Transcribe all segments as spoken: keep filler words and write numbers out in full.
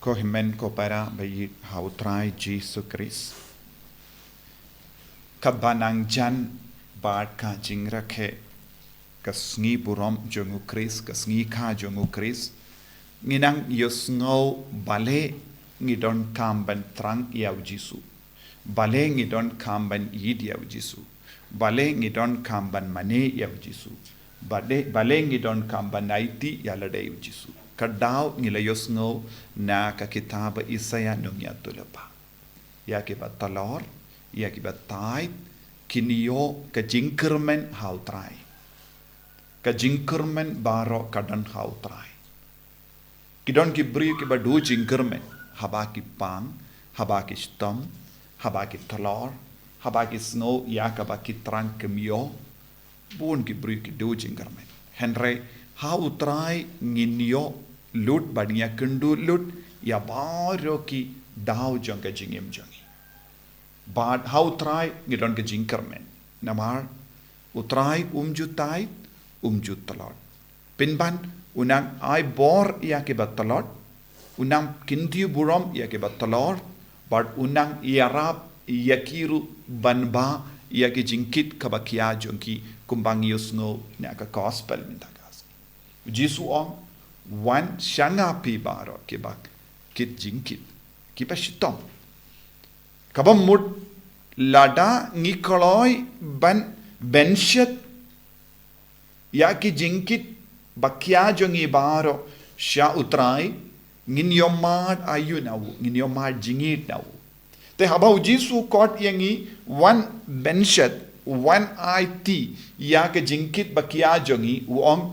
Ko hynmen ko para ba ïeit ha U Trai Jisu Khrist. Katba nang jan bad ka jingrakhe ka sngi burom jong U Khrist, ka sngi kha jong U Khrist, ngi nang ïohsngew balei ngi donkam ban thrang ïa U Jisu. Balei ngi donkam ban ïeit ïa U Jisu. Balei ngi donkam ban mane ïa U Jisu. Balei, balei ngi donkam ban aiti ïa lade U Jisu. Ka daw ngi la ïohsngew na ka kitab Isaiah nongïathuhlypa. Ïa kiba talor, ïa kiba tied, kin ïoh ka jingkyrmen ha U Trai. Ka jingkyrmen baroh ka don ha U Trai. Ki don ki briew kiba duh jingkyrmen, haba ki pang, haba ki shitom, haba ki talor, haba ki sngew ïa kaba ki thrang kim ïoh, bun ki briew ki duh jingkyrmen. Hynrei ha U Trai ngin ïoh lut bad ngin ïakynduh lut ïa baroh ki daw jong ka jingim jong ngi. Bad ha U Trai ngi don ka jingkyrmen. Namar U Trai um ju tied, um ju tlot. Pynban, u nang ai bor ïa kiba tlot, u nang kyntiew burom ïa kiba talor, bad u nang ïarap ïa ki ruh ban bah ïa ki jingkit kaba khia jong ki, kumba ngi ïohsngew na ka gospel mynta ka sngi. U Jisu u ong, wan sha nga phi baroh kiba kit jingkit, kiba shitom. Kaba mut lada ngi kloi ban bynshet ïa ki jingkit ba khia jong ngi baroh sha U Trai, ngin ïoh mad aïu na u, ngin ïoh mad jingïeit na u. Te haba U Jisu u khot ïa ngi wan bynshet, wan aiti ïa ki jingkit ba khia jong ngi, u ong,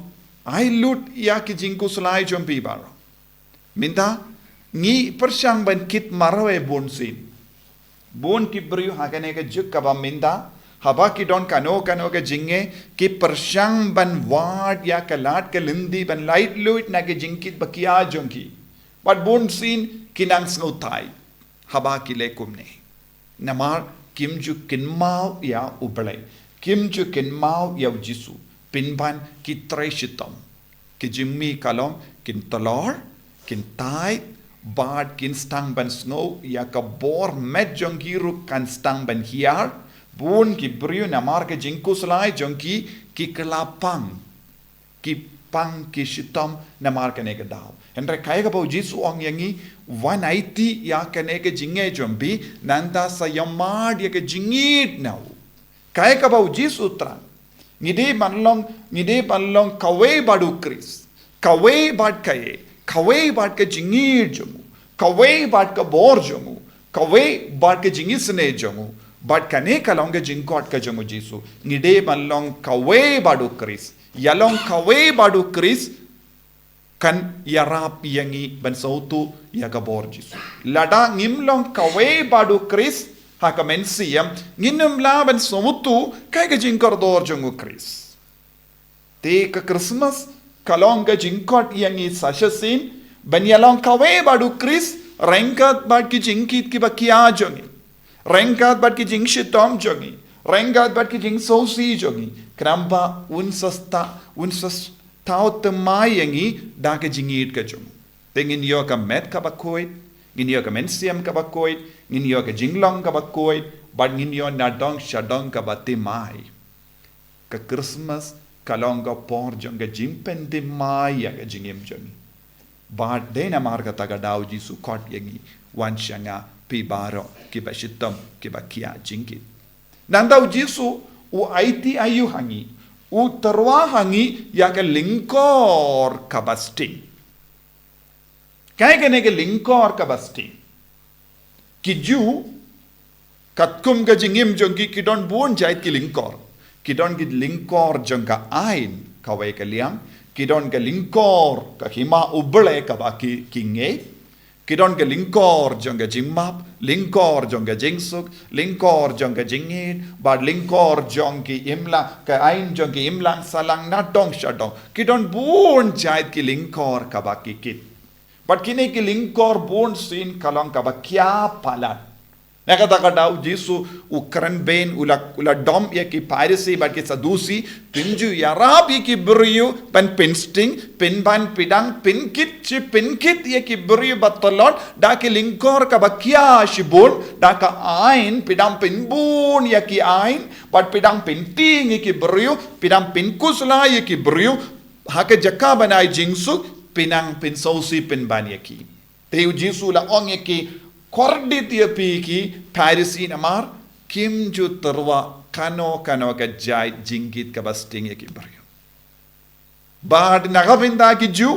ai lut ïa ki jingkhuslai jong phi baroh. Mynta, ngi pyrshang ban kit marwei bunsien. Bun ki briew ha kane ka juk kaba mynta, haba ki don kano kano ka jingeh, ki pyrshang ban wad ïa ka lad ka lynti ban laitluid na ki jingkit ba khia jong ki. Bad bunsien ki nang sngewthuh haba ki leh kumne. Namar kim ju kynmaw ïa U Blei. Kim ju kynmaw ïa U Jisu. Pynban ki trei shitom. Ki jingmih ka long kin talor, kin tied, bad kin sdang ban sngew ïa ka bor, met jong ki ruh kan sdang ban hiar. Bun ki briew namar ka jingkhuslai jong ki, ki kylla pang. Ki pang, ki shitom namar kane ka daw. Hynrei kaei kaba U Jisu u ong ïa ngi, wan aiti ïa kane ka jingeh jong phi, nangta sa ïoh mad ïa ka jingïeit na u. Kaei kaba U Jisu u thrang. Ngi dei ban long, ngi dei ban long kawei bad U Khrist. Kawei bad ka ïeit, kawei bad ka jingïeit jong u, kawei bad ka bor jong u, kawei bad ka jingisynei jong u. Bad kane ka long ka jingkhot ka jong U Jisu. Ngi dei ban long kawei bad U Khrist. Ïa long kawei bad U Khrist kan ïarap ïa ngi ban sngewthuh ïa ka bor Jisu. Lada ngim long kawei bad U Khrist ha ka mynsiem, ngin ym lah ban sngewthuh kaei ka jingkordor jong U Khrist. Te ka Christmas ka long ka jingkhot ïa ngi sa shisien ban ïa long kawei bad U Khrist, ryngkat bad ki jingkit kiba khia jong ngi. Ryngkat bad ki jingshitom jong ngi, ryngkat bad ki jingsngewsih jong ngi, khnang ba un sa sdang, un sa thaw thymmai ïa ngi da ka jingïeit ka jong u. Te ngin ïoh ka met kaba khuid, ngin ïoh ka mynsiem kaba khuid, ngin ïoh ka jinglong kaba khuid, bad ngin ïoh nadong shadong kaba thymmai. Ka Christmas ka long ka por jong ka jingpynthymmai ïa ka jingim jong ngi. Bad dei namar kata ka daw U Jisu u khot ïa ngi, wan sha nga phi baroh kiba shitom, kiba khia jingkit. Nangta U Jisu u aiti aïu ha ngi, u tyrwa ha ngi ïa ka lyngkor kaba sting. Kaei kane ka lyngkor kaba sting? Ki Jiw, katkum ka jingim jong ki, ki don bun jait ki lyngkor. Ki don ki lyngkor jong ka aiñ, kawei ka liang. Ki don ka lyngkor ka hima U Blei kaba ki, ki ngeit. Ki don ka lyngkor jong ka jingmap, lyngkor jong ka jingsuk, lyngkor jong ka jingïeit, bad lyngkor jong ki imlang, ka aiñ jong ki imlang sahlang nadong shadong. Ki don bun jait ki lyngkor kaba ki kit. Bad kine ki lyngkor bunsien ka long kaba khia palat. Ïa kata ka daw u Jisu u kren beiñ, u la, u la dom ïa ki Pharisi bad ki Saddusi, phin ju ïarap ïa ki briew ban pynsting, pynban phi dang pynkit shi pynkit ïa ki briew ba tlot da ki lyngkor kaba khia shibun, da ka aiñ phi dang pynbun ïa ki aiñ, bad phi dang pyntieng ïa ki briew, phi dang pynkhuslai ïa ki briew, ha ka jaka ban ai jingsuk, phi nang pynsngewsih pynban ïa ki. Te u Jisu u la ong ïa ki, kordit ïa phi ki Pharisi namar kim ju tyrwa kano kano ka jait jingkit kaba sting ïa ki briew. Bad na ka bynta ki Jiw,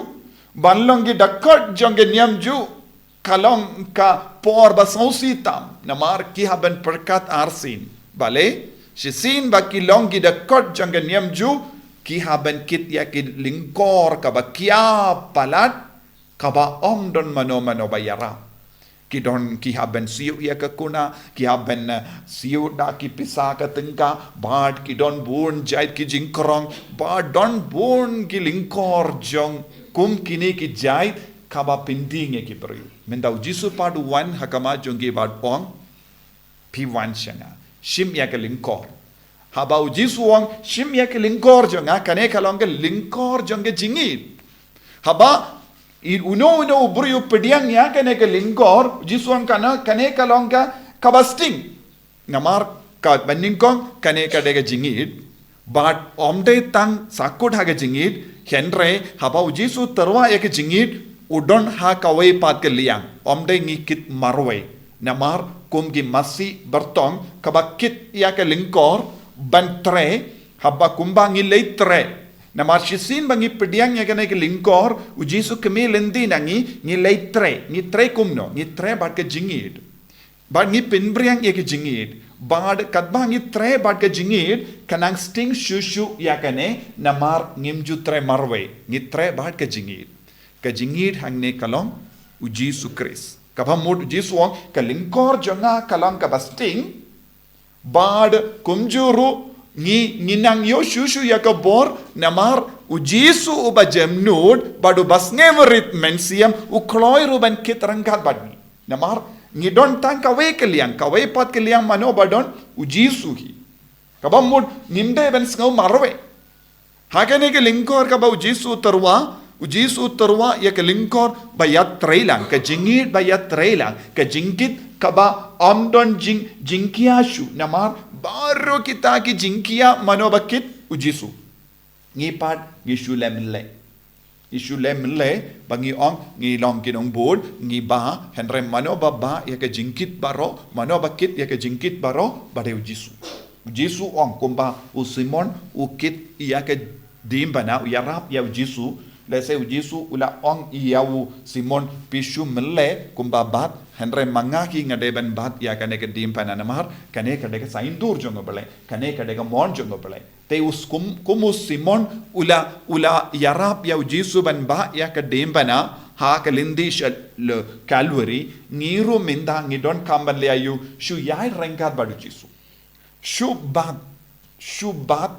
ban long ki dkhot jong ka niam Jiw, ka long ka por ba sngewsih tam, namar ki hap ban pyrkhat arsien. Balei, shisien ba ki long ki dkhot jong ka niam Jiw, ki hap ban kit ïa ki lyngkor kaba khia palat, kaba ym don mano mano ba ïarap. Ki don ki hap ban siew ïa ka kuna, ki hap ban, eh, siew da ki pisa ka tyngka, bad ki don bun jait ki jingkrong, bad don bun ki lyngkor jong kum kine ki jait kaba pyntieng ïa ki briew. Mynta u Jisu pat u wan ha khmat jong ki bad u ong, phi wan sha nga, shim ïa ka lyngkor. Haba u Jisu u ong, shim ïa ka lyngkor jong nga, kane ka long ka lyngkor jong ka jingïeit. Haba i uno uno u briew u pdiang ïa kane ka lyngkor, u Jisu u ong kane, kane ka long ka, kaba sting. Namar kaba nyngkong, kane ka dei ka jingïeit. Bad ym dei tang sahkut ha ka jingïeit, hynrei haba u Jisu u tyrwa ïa ka jingïeit, u don ha kawei pat ka liang, ym dei ngi kit marwei. Namar kum ki masi byrtong kaba kit ïa ka lyngkor ban trei, haba kumba ngi leit trei. Namar shisien ba ngi pdiang ïa kane ka lyngkor, u Jisu u kynmaw lynti na ngi, ngi leit trei, ngi trei kumno, ngi trei bad ka jingïeit. Bad ngi pynbeiñ ïa ka jingïeit. Bad katba ngi trei bad ka jingïeit, ka nang sting shuh shuh ïa kane, namar ngim ju trei marwei, ngi trei bad ka jingïeit. Ka jingïeit hangne ka long u Jisu Khrist. Kaba mut u Jisu u ong, ka lyngkor jong nga ka long kaba sting, bad kumjuh ruh ngi, ngi nang ïoh shuh shuh ïa ka bor, namar u Jisu uba jemnud, bad uba sngewrit mynsiem, u kloi ruh ban kit ryngkat bad ngi. Namar ngi don tang kawei ka liang, kawei pat ka liang mano ba don, u Jisu hi. Kaba mut ngim dei ban sngew marwei. Ha kane ka lyngkor kaba u Jisu u tyrwa, u Jisu u tyrwa ïa ka lyngkor ba ïatrei lang, ka jingïeit ba ïatrei lang, ka jingkit kaba ym don jing, jingkhia shuh, namar baroh kita ki jingkhia mano ba kit, u Jisu. Ngi pat, ngi shu leh mynleh. Ngi shu leh mynleh, ba ngi ong, ngi long ki nongbud, ngi bah, hynrei mano ba bah ïa ka jingkit baroh, mano ba kit ïa ka jingkit baroh, ba dei u Jisu. U Jisu u ong kumba u Simon u kit ïa ka diengphna, u ïarap ïa u Jisu, lehse u Jisu u la ong ïa u Simon, phi shu mynleh kumba bat, hynrei ma nga hi nga dei ban bat ïa kane ka diengphna, namar kane ka dei ka saiñdur jong u Blei, kane ka dei ka mon jong u Blei. Te u s-, kum, kum u Simon u la, u la ïarap ïa u Jisu ban bah ïa ka diengphna ha ka lynti sha Kalbari, ngi ruh mynta ngi donkam ban leh aïu, shu ïaid ryngkat bad u Jisu. Shu bat, shu bat,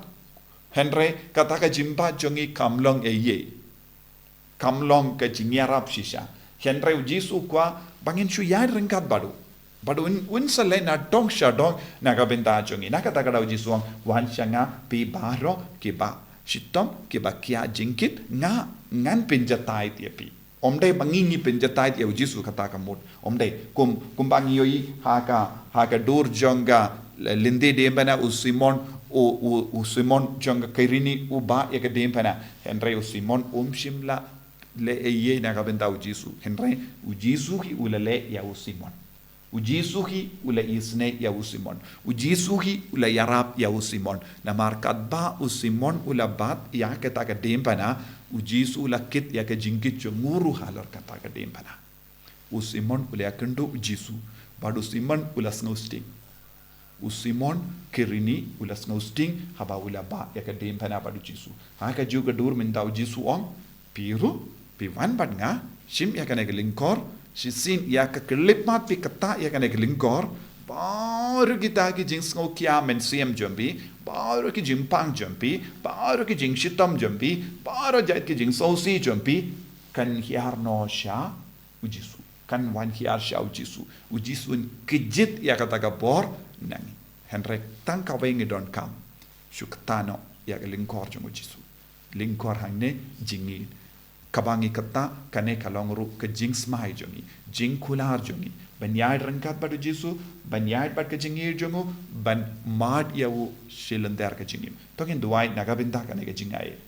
hynrei kata ka jingbat jong ngi kam long ei ei. Kam long ka jingïarap shisha. Hynrei u Jisu u kwah ba ngin shu ïaid ryngkat bad u. Bad un, un sa leh na dong sha dong na ka bynta jong ngi. Na kata ka daw u Jisu u ong, wan sha nga phi baroh kiba shitom kiba khia jingkit, nga ngan pynjatai ïa phi. Ym dei ba ngi ngi pynjatai ïa u Jisu kata ka mut. Ym dei, kum, kumba ngi ïohi ha ka, ha ka dur jong ka lynti diengphna u Simon, u, u, u Simon jong ka Kirini u bah ïa ka diengphna. Hynrei u Simon um shym la leh ei ei na ka bynta u Jisu. Hynrei u Jisu hi u la leh ïa u Simon. U Jisu hi u la isynei ïa u Simon. U Jisu hi u la ïarap ïa u Simon. Namar katba u Simon u la bat ïa kata ka diengphna, u Jisu u la kit ïa ka jingkit jong u ruh halor kata ka diengphna. U Simon u la ïakynduh u Jisu, bad u Simon u la sngewsting. U Simon Kirini u la sngewsting haba u la bah ïa ka diengphna bad u Jisu. Ha kajuh ka dur mynta u Jisu u ong, phi ruh, phi wan bad nga, shim ïa kane ka lyngkor, shisien ïa ka khyllipmat phi ktah ïa kane ka lyngkor, baroh kita ki jingsngewkhia mynsiem jong phi, baroh ki jingpang jong phi, baroh ki jingshitom jong phi, baroh jait ki jingsngewsih jong phi, kan hiar noh sha u Jisu. Kan wan hiar sha u Jisu. U Jisu un kjit ïa kata ka bor na ngi. Hynrei tang kawei ngi donkam. Shu kta noh ïa ka lyngkor jong u Jisu. Lyngkor hangne jingïeit. Kaba ngi kta kane ka long ruh ka jingsmai jong ngi. Jingkular jong ngi. Ban ïaid ryngkat bad u Jisu, ban ïaid bad ka jingïeit jong u, ban mad ïa u shi lynter ka jingim. To ngin duwai na ka bynta kane ka jingïeit.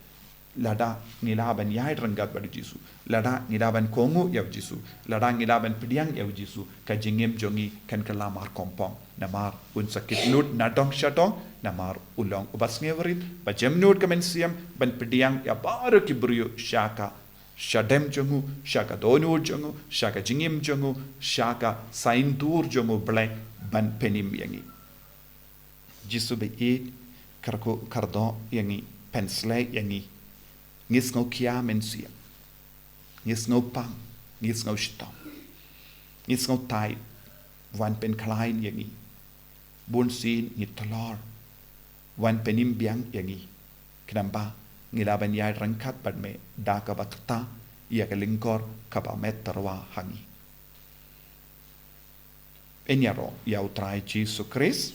Lada ngi lah ban ïaid ryngkat bad u Jisu. Lada ngi lah ban kohnguh ïa u Jisu. Lada ngi lah ban pdiang ïa u Jisu. Ka jingim jong ngi kan kylla markongpong. Namar un sa kit lut na dong sha dong. Namar u long uba sngewrit. Ba jem nud ka mynsiem. Ban pdiang ïa baroh ki briew sha ka shadem jong u. Sha ka dohnud jong u. Sha ka jingim jong u. Sha ka saiñdur jong u Blei. Ban pynim ïa ngi. Jisu ba ïeit, kyrkhu kyrdoh ïa ngi, pynshlei ïa ngi. Ngi sngew khia mynsiem. Ngi sngew pang, ngi sngew shitom. Ngi sngew tied, wan pynkhlaiñ ïa ngi. Bun sien ngi tlor, wan pynim biang ïa ngi. Khnang ba ngi lah ban ïaid ryngkat bad me da kaba kta ïa ka lyngkor kaba me tyrwa ha ngi. Ngin ïaroh ïa u Trai Jisu Khrist.